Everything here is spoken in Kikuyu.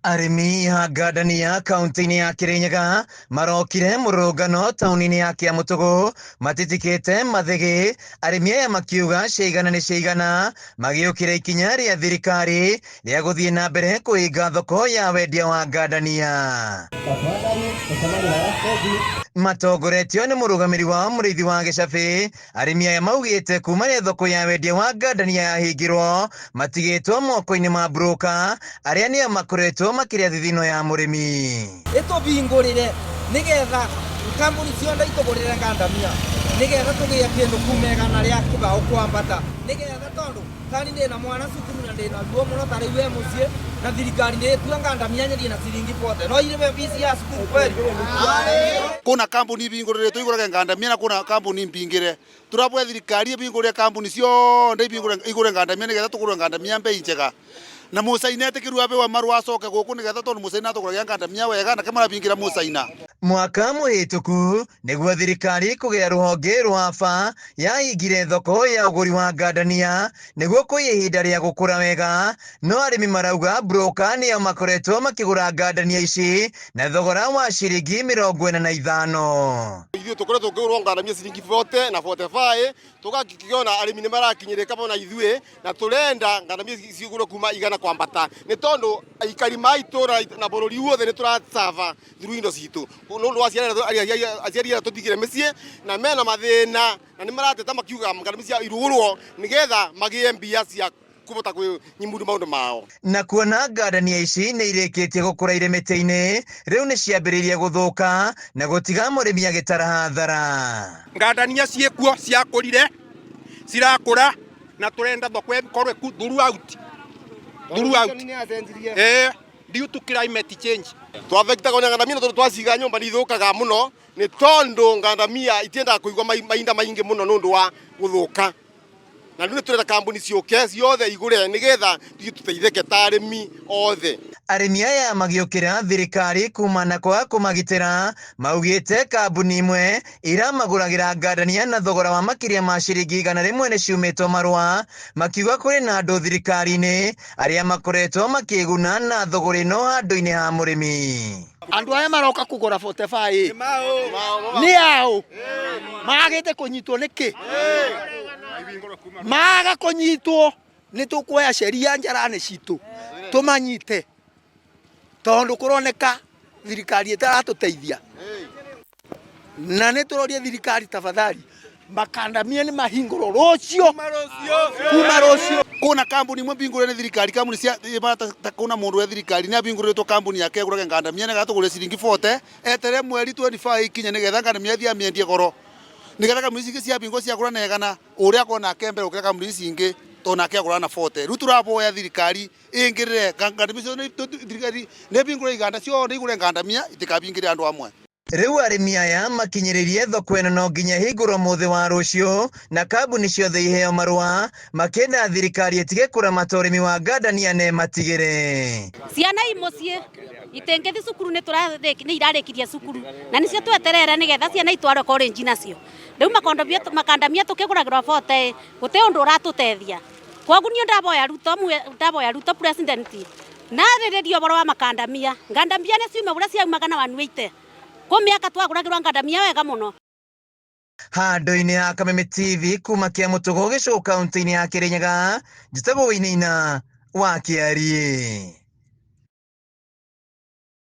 Arĩmi a ngandania kaunti-inĩ ya Kirinyaga marokire mũrũrũngano taũni-inĩ ya Kiamũtũgũ matitikĩte mathĩgĩ, arĩmi aya makiuga ciaigana nĩ ciaigana, magĩũkĩra ikinya rĩa thirikari rĩa gũthiĩ na mbere kũhinga thoko ya wendia wa ngandania. Matongoretio nĩ mũrũgamĩrĩri wao Mũrĩithi wa Gĩcabĩ, Arĩmi aya maugĩte kuma rĩrĩa thoko ya wendia wa ngandania yahingirwo matigĩtwo moko-inĩ ma broker arĩa nĩo makoretwo makĩrĩa thithino ya mũrĩmi. Ĩtũbingũrĩre nĩgetha kambuni cionde itũgũrĩre ngandamia nĩgetha tũgĩe kĩndũ kuma igana rĩa kĩbaũ kwambata nĩgetha tondũ Tani ndĩna mwana cukuru na ndĩna ruo mũno ta rĩu e mũciĩ na thirikari nĩ ĩtua ngandamia nyendie na ciringi 40 no irĩwe fees ya cukuru kweli? Kuna kambuni ibingũrĩrĩtwo igũrage ngandamia na kuna kambuni mbingĩre. Tũraboya thirikari ĩbingũrĩre kambuni cionde ibingũre igũre ngandamia nĩgetha tũgũre ngandamia mbei njega. Na mũcaina etĩkĩrwo abewe marũa acoke gũkũ nĩgetha tondũ mũcaina atũgũragia ngandamia wega nake marabingĩra mũcaina. Mwaka mũhĩtũku nĩguo thirikari kũgĩa rũhonge rwa AFA yahingire thoko ya ũgũri wa ngandania nĩguo kũiya ihinda rĩa gũkũra wega, no arĩmi marauga broka nĩo makoretwo makĩgũra ngandania ici na thogora wa ciringi 45. Ithuĩ tũkoretwo tũkĩgũrwo ngandamia ciringi 40 na 45 tũgakĩona arĩmi nĩ marakinyĩrĩka mũno na ithuĩ na tũrenda ngandamia cigũrwo kuma igana kwambata nĩ tondũ aikari ma itũra na bũrũri wothe nĩ tũracaba through indo citũ nĩ ũndũ wa aciari arĩa tũtigire mĩciĩ na mena mathĩna na nĩ marateta makiuga ngandamia cia irugũrwo nĩgetha magĩe mbia cia kũhota kwĩnyimundu maũndũ mao. Na kuona ngandania ici nĩ irĩkĩtie gũkũra irĩ mĩtĩ-inĩ, rĩu nĩ ciambĩrĩirie gũthũka na gũtiga mũrĩmi agĩtara hathara. Ngandania ciĩkuo ciakũrire, cirakũra na tũrenda thoko ĩkorwo ĩku throughout. Throughout. Eh, due to climate change. Twavekitagwo nĩ ngandamia nĩ tondũ twaciga nyũmba nĩ ithũkaga mũno nĩ tondũ ngandamia itiendaga kũigwo mahinda maingĩ mũno nĩ ũndũ wa gũthũka. Na rĩu nĩ tũrenda kambuni ciũke ciothe igũre nĩgetha ithuĩ tũteithĩke ta arĩmi othe. Arĩmi aya magĩũkĩra thirikari kuma na kwaga kũmagitĩra, maugĩte kambuni imwe iramagũragĩra ngandania na thogora wa makĩria ma ciringi 100 nĩ ciumĩtwo marũa, makiuga kũrĩ na andũ thirikari-inĩ arĩa makoretwo makĩguna na thũgũrĩ ĩno handũ-inĩ ha mũrĩmi. Andũ aya maroka kũgũra 45 nĩ aũ magĩte kũnyitwo nĩkĩ? Maga kũnyitwo nĩ tũkuoya sheria njarani citũ tũmanyite tondũ kũroneka thirikari ĩtaratũteithia na nĩ tũroria thirikari tafadhali makandamia nĩ mahingũrwo rũciũ kuma rũciũ. Kuna kambuni imwe mbingũre nĩ thirikari kambuni cia ta kuna mundu we thirikari nĩ abingũrĩtwo kambuni yake egũrage ngandamia nĩgetha tũgũre ciringi 40 etere mweri 25 ikinye nĩgetha ngandamia athiĩ amĩendie goro nĩgetha kambuni ici ingĩ ciabingwo ciagũra na igana ũrĩa akona ake mbere gũkĩra kambuni ici ingĩ tondũ nake agũraga na 40 rĩu tũraboya thirikari ĩngĩrĩre ngandamia icio thirikari nĩ ĩbingũre iganda ciothe igũre ngandamia itikabingĩre andũ amwe. Rĩu arĩmi aya makinyĩrĩrie thoko ĩno no nginya ĩhingũrwo mũthĩ wa rũciũ na kambuni ciothe iheo marũa makĩenda thirikari ĩtige kũramata ũrĩmi wa ngandania na ĩmatigĩre. Ciana i mũciĩ itingĩthiĩ cukuru nĩ irarĩkirie cukuru na nĩcio tweterere nĩgetha ciana itwarwo college nacio. Rĩu makandamia tũkĩgũragĩrwo 40 gũtirĩ ũndũ ũratũteithia. Kwoguo niĩ ndaboya Ruto, ndaboya Ruto president na arĩrĩrie ũhoro wa makandamia. Ngandamia nĩ ciume ũrĩa ciaumaga na 180. Kwĩ mĩaka twagũragĩrwo ngandamia wega mũno. Handũ-inĩ ha Kameme TV kuma Kĩamũtũgũ Gĩcũgũ kaunti-inĩ ya Kĩrĩnyaga, njĩtagwo Wainaina wa Kĩariĩ.